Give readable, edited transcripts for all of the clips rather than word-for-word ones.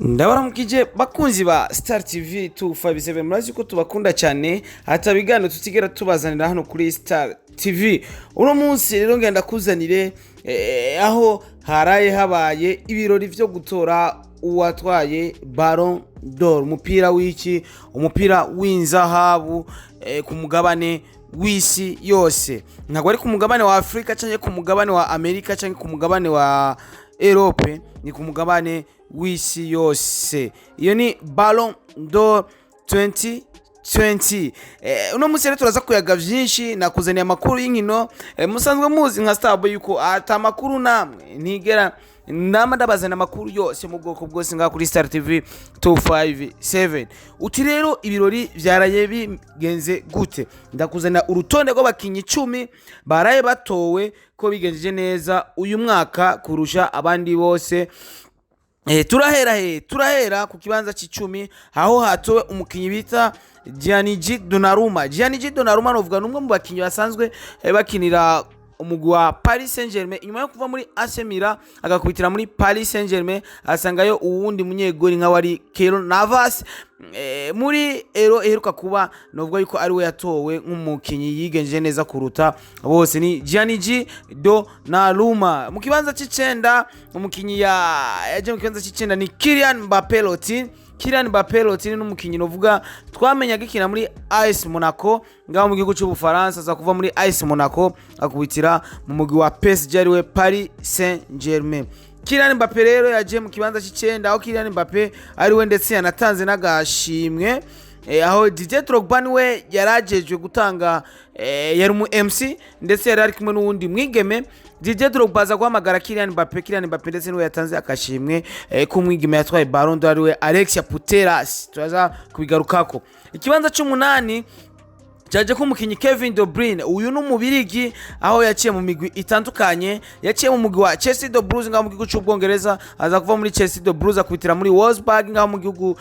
Ndabaramukije bakunzi ba Star TV 257. Murazi ko tubakunda cyane, hata biganiro tutigera tubazanira hano kuri Star TV. Uno munsi rero ngenda kuzanire aho haraye habaye ibirori vyo gutora uwatwaye Ballon d'Or, umupira w'iki, umupira w'inzahabu ku mugabane w'isi yose. Ntabwo ari ku mugabane wa Afurika cyangwa ku mugabane wa Amerika cyangwa ku mugabane wa Europe, ni ku mugabane w'isi yose. Iyo ni Ballon d'Or 2020. Uno munsi rero turaza kuyaga vyinshi, nakuzaniye amakuru y'inkino. Musanzwe muzi nka Starboy yuko ata makuru namwe ntigera nama ndabazana amakuru yose mu bwoko bwose ngaha kuri Star TV 257. Uti rero ibirori vyaraye bigenze gute? Ndakuzanira urutonde rw'abakinyi 10 baraye batowe ko bigenjeje neza uyu mwaka kurusha abandi bose. Turahera he? Turahera ku kibanza c'icumi, aho hatowe umukinyi bita Gianluigi Donnarumma. Gianluigi Donnarumma novuga numwe mu bakinyi basanzwe bakinira umugwi wa Paris Saint-Germain. Inyuma yo kuva muri AC Milan agakubitira muri Paris Saint-Germain, asangayo uwundi munyegori nka wari Keylor Navas. Muri Euro iheruka kuba, novuga yuko ari we yatowe nk'umukinyi yigenjeje neza kuruta bose, ni Gianluigi Donnarumma. Mu kibanza c'icenda, umukinyi ya yaje mu kibanza c'icenda ni Kylian Mbappé Lottin. Kylian Mbappé Lottin ni umukinyi novuga twamenya agikina muri AS Monaco ngaho mu gihugu cy'Ubufaransa. Aza kuva muri AS Monaco akubitira mu mugwi wa PSG, ariwe Paris Saint-Germain. Kylian Mbappé rero yaje mu kibanza c'icenda, aho Kylian Mbappé ariwe ndetse yanatanze n'agashimwe, aho Didier Drogba niwe yarajejwe gutanga, yari umu MC ndetse yari ari kumwe n'uwundi mwigeme. Didier Drogba aza guhamagara Kylian Mbappe. Kylian Mbappe ndetse niwe yatanze akashimwe k'umwigeme yatwaye Ballon d'Or, ariwe Alexia Putellas. Turaza kubigarukako. Ikibanza c'umunani cyaje ko umukinnyi Kevin De Bruyne. Uyu ni umubirigi, aho yaciye mu migwi itandukanye. Yaciye mu mugwi wa Chelsea the Blues ngaho mu gihugu cy'Ubwongereza, aza kuva muri Chelsea the Blues akubitira muri Wolfsburg ngaho mu gihugu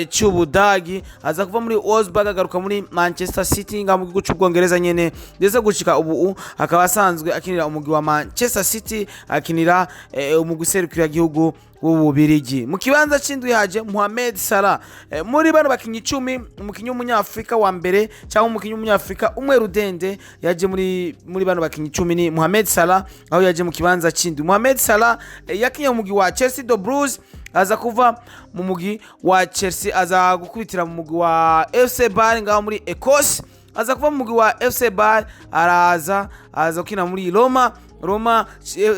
cy'Ubudagi, aza kuva muri Wolfsburg agaruka muri Manchester City ngaho mu gihugu cy'Ubwongereza nyene, ndetse gushika ubu akaba asanzwe akinira umugwi wa Manchester City, akinira umugwi serukira gihugu w'Ububirigi. Mu kibanza c'indwi haje Mohamed Salah. Muri bano bakinyi 10, umukinyi w'umunyafrika wa mbere cyangwa umukinyi w'umunyafrika umwe rudende yaje muri bano bakinyi 10 ni Mohamed Salah, aho yaje mu kibanza c'indwi. Mohamed Salah yakinye mu mugwi wa Chelsea the Blues, aza kuva mu mugwi wa Chelsea aza gukubitira mu mugwi wa FC Bar ngaho muri Ecosse, aza kuva mu mugwi wa FC Bar araza aza gukina muri Roma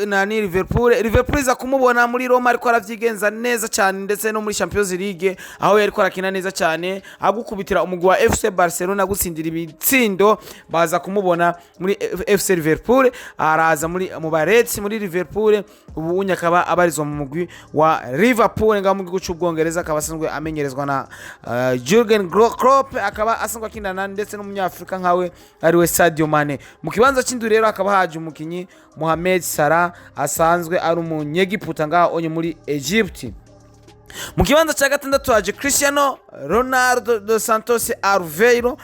nani Liverpool. Liverpool iza kumubona muri Roma ariko aravyigenza neza cyane, ndetse no muri Champions League aho yariko arakina neza cyane, agukubitira umugwi wa FC Barcelona, gutsindira ibitsindo. Baza kumubona muri FC Liverpool, araza muri mu ba Reds muri Liverpool. Ubu unye akaba abarizwa mu mugwi wa Liverpool ngaho mu gihugu cy'Ubwongereza, akaba asanzwe amenyerezwa na Jurgen Klopp, akaba asanzwe akinana ndetse n'umunyafrika nkawe ariwe Sadio Mane. Mu kibanza c'indwi rero hakaba haje umukinyi Mohamed Salah, asanzwe ari umunyegiputa ngaho onye muri Egypt. Mu kibanza cya gatandatu haje Cristiano Ronaldo dos Santos Aveiro,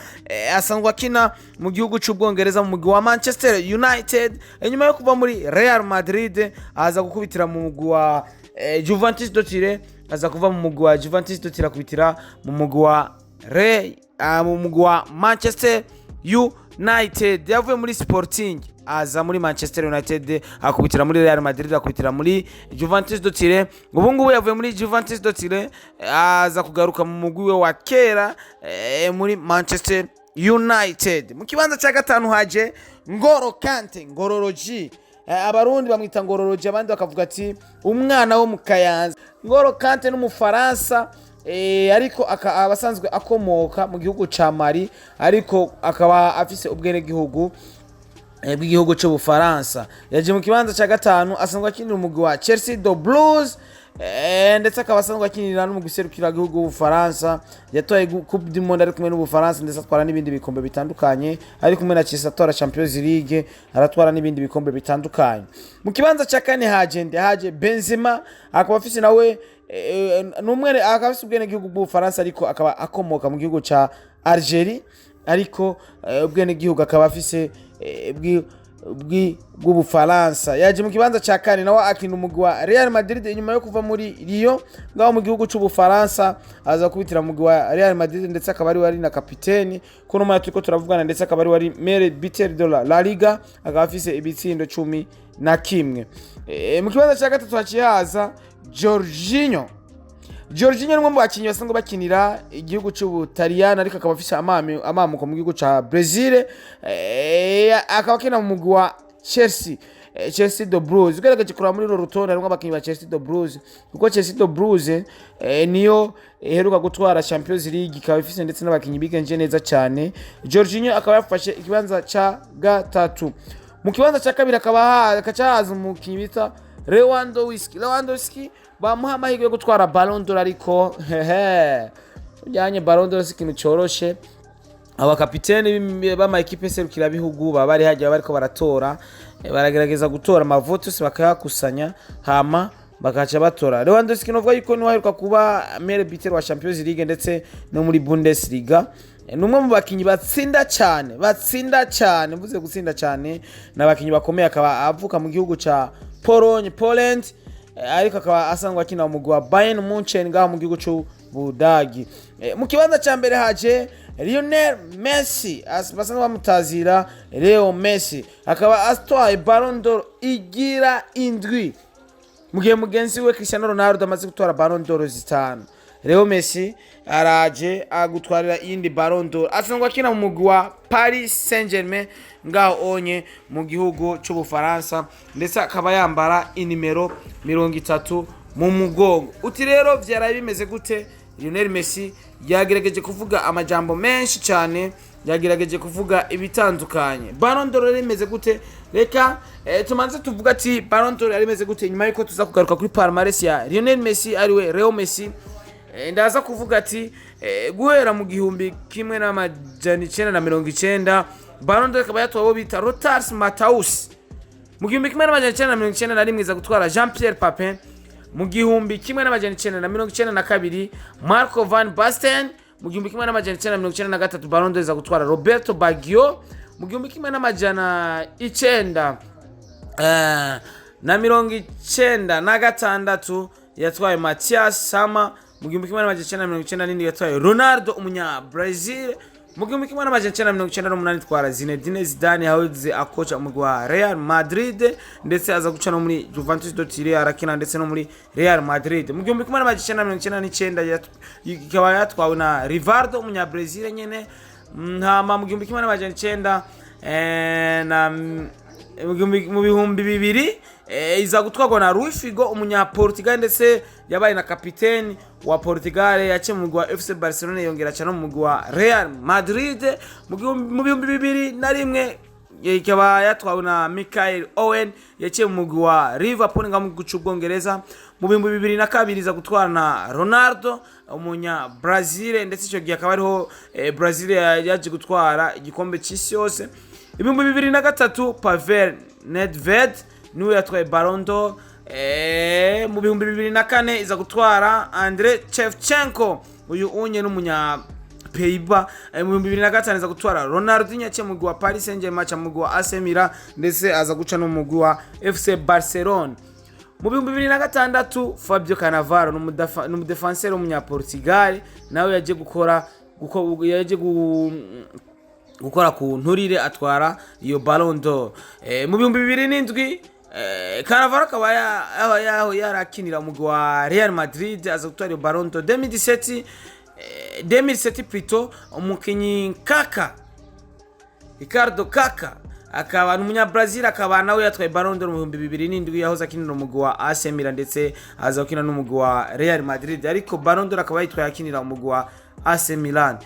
asanzwe akina mu gihugu cy'Ubwongereza mu mugwi wa Manchester United. Nyuma yo kuva muri Real Madrid aza gukubitira mu mugwi wa Juventus de Turin, aza kuva mu mugwi wa Juventus de Turin akubitira mu mugwi wa Re ah, mu mugwi wa Manchester United. Yavuye muri Sporting aza muri Manchester United, akubitira muri Real Madrid, akubitira muri Juventus de Turin. Ubu ngubu yavuye muri Juventus de Turin aza kugaruka mu mugwi we wa kera, muri Manchester United. Mu kibanza cya gatanu haje Ngolo Kante, Ngororoji. Abarundi bamwita Ngororoji, abandi bakavuga ati umwana wo mu Kayanza. Ngolo Kante n'Umufaransa, ariko aba asanzwe akomoka mu gihugu ca Mali, ariko akaba afise ubwenegihugu bw'igihugu cy'Ubufaransa. Yaje mu kibanza cya gatanu, asanzwe akinira umugwi wa Chelsea the Blues, ndetse akaba asanzwe akinira n'umugwi serukiragihugu w'Ubufaransa. Yatwaye Coupe du Monde ari kumwe n'Ubufaransa, ndetse atwara n'ibindi bikombe bitandukanye ari kumwe na Chelsea, atwara Champions League, aratwara n'ibindi bikombe bitandukanye. Mu kibanza cya kane haje nde? Haje Benzema, akaba afise nawe n'umwe, akaba afise ubwenegihugu bw'Ubufaransa, ariko akaba akomoka mu gihugu ca Algerie, ariko ubwenegihugu akaba afise bw'Ubufaransa. Yaje mu kibanza cya kane, nawe akina umugwi wa Real Madrid inyuma yo kuva muri Lyon ngaho mu gihugu c'Ubufaransa, aza kubitira mu mugwi wa Real Madrid, ndetse akaba ari wari na kapiteni kuno mwanya turiko turavugana, ndetse akaba ari wari meilleur buteur de la Liga, akaba afise ibitsindo 11. Mu kibanza cya gatatu haciye haza Jorginho. Jorginho ni umwe mu bakinnyi basanzwe bakinira igihugu c'Ubutaliyani, ariko akaba afise amamuko mu gihugu ca Brazil, akaba akina mu mugwi wa Chelsea, Chelsea the Blues. Ugerageje kuraba muri uru rutonde, harimwo abakinnyi ba Chelsea the Blues, kuko Chelsea the Blues niyo iheruka gutwara Champions League, ikaba ifise ndetse n'abakinnyi bigenje neza cyane. Jorginho akaba yafashe ikibanza ca gatatu. Mu kibanza cya kabiri akaba hakaca haza umukinnyi bita Lewandowski. Lewandowski bamuha amahirwe yo gutwara Ballon d'Or, ariko hehe, ujyanye Ballon d'Or si ikintu cyoroshe. Abakapiteni b'ama ekipe serukirabihugu baba bari hajya bariko baratora, baragerageza gutora amavote yose bakayakusanya, hama bakaca batora. Lewandowski novuga yuko niwe aheruka kuba meilleur buteur wa Champions League ndetse no muri Bundesliga. Ni umwe mu bakinyi batsinda cyane, batsinda cyane. Mvuze gutsinda cyane, ni abakinyi bakomeye. Akaba avuka mu gihugu ca Pologne, Poland, ariko akaba asanzwe akina mu mugwi wa Bayern Munchen ngaho mu gihugu c'Ubudagi. Mu kibanza ca mbere haje Lionel Messi, basanzwe bamutazira Leo Messi, akaba atwaye Ballon d'Or igira indwi, mu gihe mugenzi we Cristiano Ronaldo amaze gutwara Ballon d'Or zitanu. Leo Messi araje agutwarira iyindi Ballon d'Or. Asanzwe akina mu mugwi wa Paris Saint-Germain ngaho onye mu gihugu c'Ubufaransa, ndetse akaba yambara inimero 30 mu mugongo. Uti rero vyaraye bimeze gute? Lionel Messi yagerageje kuvuga amajambo menshi cyane, yagerageje kuvuga ibitandukanye. Ballon d'Or yari imeze gute? Reka tumanze tuvuga ati Ballon d'Or yari imeze gute, nyuma yuko tuza kugaruka kuri palmarès ya Lionel Messi, ariwe Leo Messi. Ndaza kuvuga ati guhera mu 1990, Ballon d'Or ikaba yatwawe uwo bita Lothar Matthaus. Mu 1991 iza gutwara Jean Pierre Papin. Mu 1992, Marco van Basten. Mu 1993, Ballon d'Or iza gutwara Roberto Baggio. Mu gihumbi kimwe n'amajana icenda na mirongo icenda na gatandatu yatwaye Matthias Sammer. Mu 1997 yatwaye Ronaldo, umunya Brazil. Mu 1998 twara Zinedine Zidane, yahoze akoca umugwi wa Real Madrid, ndetse aza guca no muri Juventus de Turin arakina, ndetse no muri Real Madrid. Mu 1999 ikaba yatwawe na Rivaldo, umunya Brazil nyene. Hama mu gihumbi kimwe n'amajana icenda na mu 2000 iza gutwarwa na Luis Figo, umunya Portugal, ndetse yabaye na kapiteni wa Portugal. Yaciye mu mugwi wa FC Barcelona, yongera aca no mu mugwi wa Real Madrid. Mu 2001 ikaba yatwawe na Michael Owen, yaciye mu mugwi wa Liverpool nga mu gihugu c'Ubwongereza. Mu 2002 iza gutwara na Ronaldo, umunya Brazil, ndetse icyo gihe akaba ariho Brazil yaje gutwara igikombe c'isi yose. 2003, Pavel Nedved niwe yatwaye Ballon d'Or. Mu 2004 iza gutwara Andre Shevchenko, uyu unye n'umunya Pays-Bas. Mu 2005 iza gutwara Ronaldinho, yaciye mu mugwi wa Paris Saint-Germain, aca mu mugwi wa AC Milan, ndetse aza guca no mu mugwi wa FC Barcelona. Mu 2006, Fabio Cannavaro n'umudefanseri w'umunyaportugal, nawe yaje gukora yaje gukora ku nturire, atwara iyo Ballon d'Or. Mu 2007, Cannavaro akaba yarakinira umugwi wa Real Madrid, aza gutwara iyo Ballon d'Or. 2017, 2007 plutôt, umukinyi Kaka, Ricardo Kaka, akaba ni umunyabrazil, akaba nawe yatwaye Ballon d'Or mu 2007. Yahoze akinira umugwi wa AC Milan, ndetse aza gukina n'umugwi wa Real Madrid, ariko Ballon d'Or akaba yitwaye akinira umugwi wa AC Milan.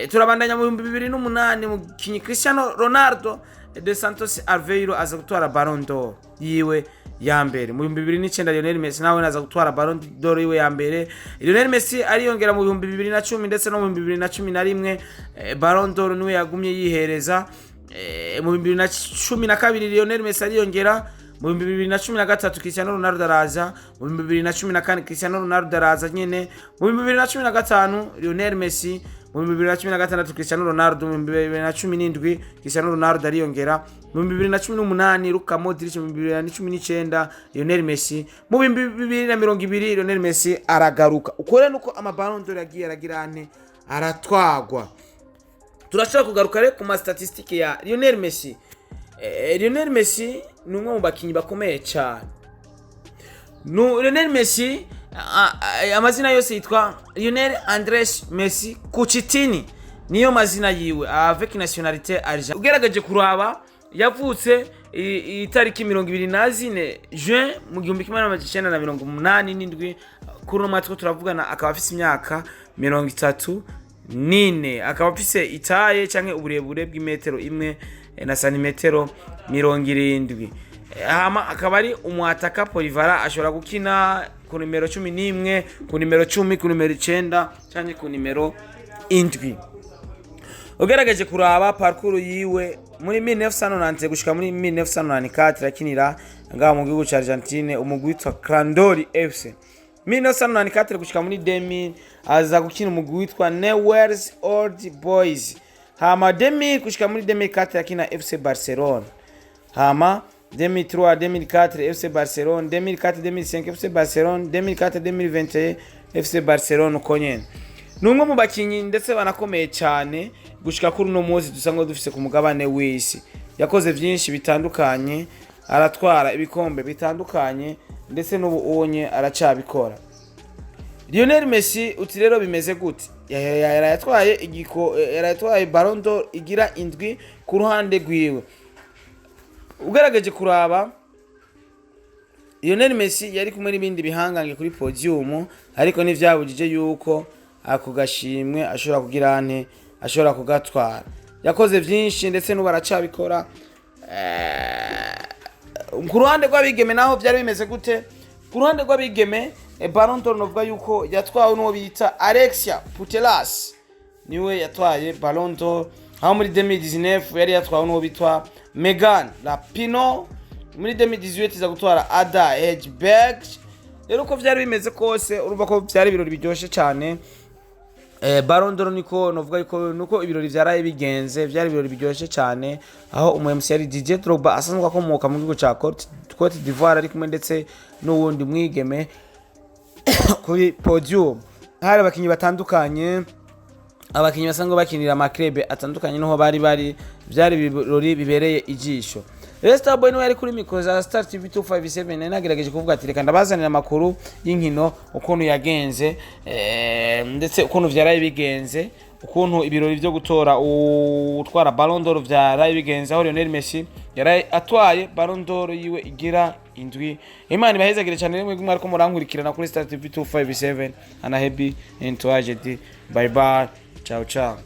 Turabandanya. Mu 2008, umukinyi Cristiano Ronaldo de Santos Aveiro aza gutwara Ballon d'Or yiwe ya mbere. Mu 2009, Lionel Messi nawe aza gutwara Ballon d'Or yiwe ya mbere. Lionel Messi ariyongera mu 2010 ndetse no mu 2011, Ballon d'Or niwe yagumye yihereza. Mu 2012 Lionel Messi ariyongera. Mu 2013 Cristiano Ronaldo araza. Mu 2014 Cristiano Ronaldo araza nyene. Mu 2015 Lionel Messi. Mu 2016 Cristiano Ronaldo, mu 2017 Cristiano Ronaldo ariyongera, mu 2018 Luka Modric, mu 2019 Lionel Messi, mu 2020 Lionel Messi aragaruka. Uko rero nuko ama Ballon d'Or yagiye aragira ane aratwagwa. Turashobora kugaruka rero ku ma statistiques ya Lionel Messi. Lionel Messi ni umwe mu bakinnyi bakomeye cyane. Lionel Messi, amazina yose yitwa Lionel Andres Messi Cuccittini, niyo mazina yiwe, avec nationalité argentine. Ugerageje kuraba, yavutse itariki 24 juin mu 1987. Kuri uno mwaka turavugana akaba afise imyaka 34, akaba afise i taille canke uburebure bw'imetero 1 na santimetero 70. Hama akaba ari umwataka polyvalent, ashobora gukina ku nimero 11, ku nimero 10, ku nimero 9 canke ku nimero 7. Ugerageje kuraba parcours yiwe, muri 1990 gushika muri 1994 akinira ngaha mu gihugu ca Argentine umugwi witwa Candori FC. 1994 gushika muri 2000 aza gukina umugwi witwa Newell's Old Boys. Hama 2000 gushika muri 2004 akina FC Barcelona. Hama 2003 2004 FC Barcelona, 2004 2005 FC Barcelona, 2004 2021 FC Barcelona. Uko nyene ni umwe mu bakinyi ndetse banakomeye cyane gushika kuri uno munsi dusanzwe dufise ku mugabane w'isi. Yakoze byinshi bitandukanye, aratwara ibikombe bitandukanye, ndetse n'ubu unye aracabikora. Lionel Messi uti rero bimeze gute? Yarayatwaye igiko, yarayatwaye Ballon d'Or igira indwi ku ruhande rwiwe. Ugerageje kuraba, Lionel Messi yari kumwe n'ibindi bihangange kuri podium, ariko ntivyabujije yuko ako gashimwe ashobora kugira ante ashobora kugatwara. Yakoze vyinshi ndetse n'ubu aracabikora. Ku ruhande rw'abigeme naho byari bimeze gute? Ku ruhande rw'abigeme, Ballon d'Or novuga yuko yatwawe n'uwo bita Alexia Putellas, niwe yatwaye Ballon d'Or, aho muri 2019 yari yatwawe n'uwo bitwa Megan Rapinoe, muri 2018 iza gutwara Ada Hegerberg. Rero uko vyari bimeze kose, urumva ko vyari ibirori biryoshe cyane. Ballon d'Or niko novuga yuko nuko ibirori vyaraye bigenze, vyari ibirori biryoshe cyane, aho umu MC yari DJ Drogba asanzwe akomoka mu gihugu ca Cote d'Ivoire, ari kumwe ndetse n'uwundi mwigeme kuri podium. Hari abakinyi batandukanye, abakinyi basanzwe bakinira ama clubs atandukanye niho bari. Byari ibirori bibereye ijisho. Rero Starboy niwe yari kuri micro za Star TV 257, nari nagerageje kuvuga ati reka ndabazanira amakuru y'inkino ukuntu yagenze, ndetse ukuntu vyaraye bigenze, ukuntu ibirori vyo gutora utwara Ballon d'Or vyaraye bigenze, aho Lionel Messi yaraye atwaye Ballon d'Or yiwe igira indwi. Imana ibahezagire cyane rimwe mwariko murankurikirana kuri Star TV 257. Ana happy entourage, bye bye, ciao ciao.